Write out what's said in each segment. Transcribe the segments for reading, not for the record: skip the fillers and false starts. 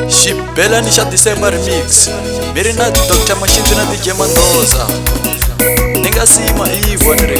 Xibelani xa December remix mi ri na Dr Mashinzi na DJ Mandoza ni nga sima Ivo ni ri.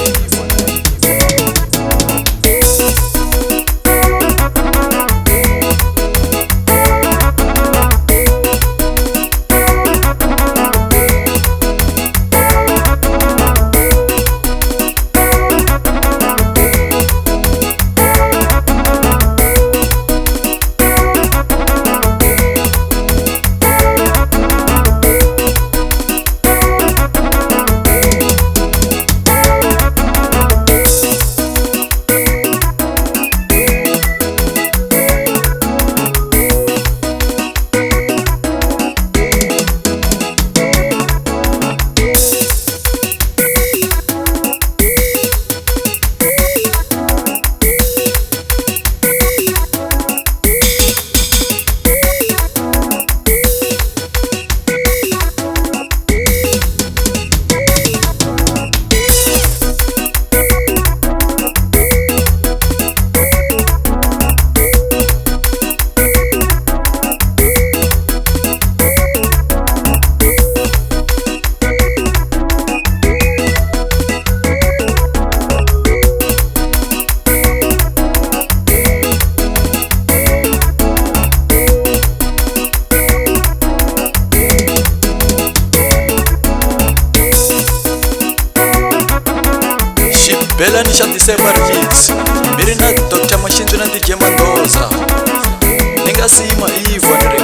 Xibelani xa December remix mi ri na Dr Mashinzi na DJ Mandoza ni nga sima Ivo ni ri.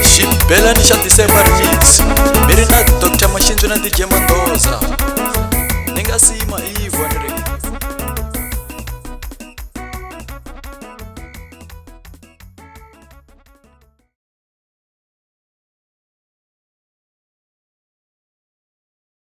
Xibelani xa December remix mi ri na Dr Mashinzi na DJ Mandoza.